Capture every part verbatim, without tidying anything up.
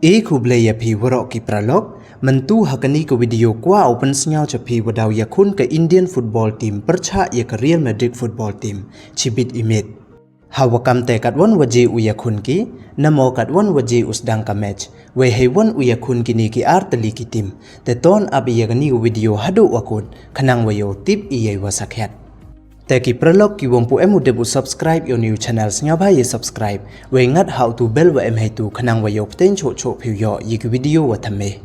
E khublei ya phi waroh ki paralok, mynta ha kani ka video kwah u pynsngew cha phi wa daw yakhun ka Indian football team pyrchah ya ka Real Madrid football team, chibit i miet. Ha wa kam te katwon waje u yakhun ki, namo katwon waje u sdang ka match, wei heiwon u yakhun kini ki ar tylli ki team, te ton ap ya kani ka video haduh wa kut, khnang wa yoh tip i yei wa sakhiat. Te ki paralok ki wym pu em u dep u subscribe ya u new channel, sngewbha ya subscribe, wei ngat ha u tu bell wa em heitu khnang wa yoh pteng choh choh phi u yoh ya ki video wa thymme.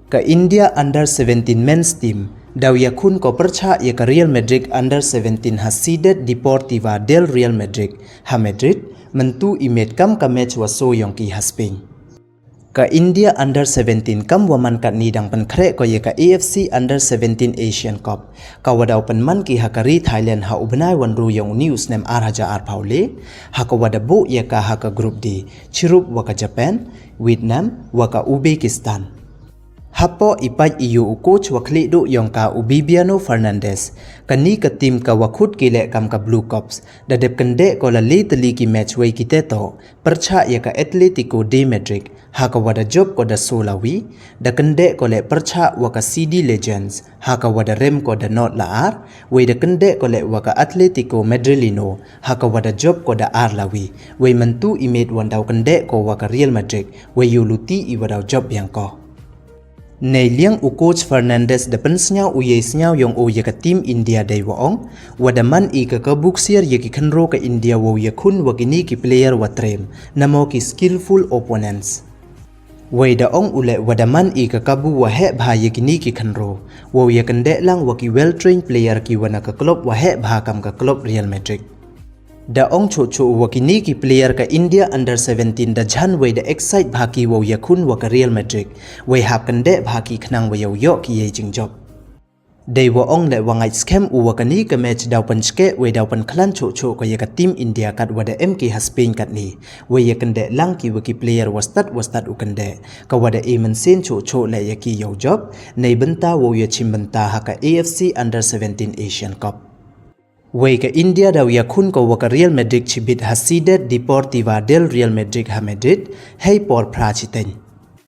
Ka India under seventeen men's team daw yakhun ko pyrchah ya ka Real Madrid under seventeen ha Ciudad Deportiva del Real Madrid ha Madrid, mynta i miet kam ka match wa soo yong ki ha Spain. Ka India under seventeen kam wa man katni dang pynkhreh ko ya ka A F C under seventeen Asian Cup, ka wa daw pynman ki ha ka ri Thailand ha u bnai wa ynru yong uni u snem ar hajar arphaw le, ha ka wa da buh ya ka ha ka Group D, chirup wa ka Japan, Vietnam, wa ka Uzbekistan. Hapoh i pait i yoh u coach wa khlieh duh yong ka, u Bibiano Fernandes, kani ka team ka wa khut ki leh kam ka Blue Cops, da dep kyndeh ko la le tylli ki match, wei ki te toh pyrchah ya ka Atletico de Madrid, ha ka wa da jop ko da soo la wi, da kyndeh ko leh pyrchah wa ka C D Legends, ha ka wa da rem ko da nod la ar, wei da kyndeh ko leh wa ka Atletico Madrileño, ha ka wa da jop ko da ar la wi, wei mynta i miet wan daw kyndeh ko wa ka Real Madrid, wei yoh luti i wa daw jop biang ko. Neiliang u coach Fernandes da pynsngew u yei sngew yong u ya ka team India, dei wa ong, wa da man i ka kabu ksiar ya ki khynraw ka India wow yakhun wa kini ki player wa trem, namo ki skillful opponents. Wei da ong u leh wa da man i ka kabu wa heh bha ya kini ki khynraw, wow ya kyndeh lang wa ki well trained player ki wa na ka club wa heh bha kam ka club Real Madrid. Da ong choh choh u wa kini ki player ka India under seventeen da jan wei da excite bha ki wow yakhun wa ka Real Madrid, wei hap kyndeh bha ki khnang wa yow yoh ki yei jingjop. Dei wa ong leh wa ngait skhem u wa kani ka match daw pynchkeh wei daw pynkhlan choh choh ko ya ka team India kat wa da em ki ha Spain katni, wei ya kyndeh lang ki wa ki player wa stad wa stad u kyndeh, ka wa da e mynsiem choh choh leh ya ki yow jop, neibynta wow ya chim bynta ha ka A F C under seventeen Asian Cup. Wei ka India daw yakhun ko wa ka Real Madrid chibit ha Ciudad Deportiva del Real Madrid ha Madrid, hei por phra chiteng.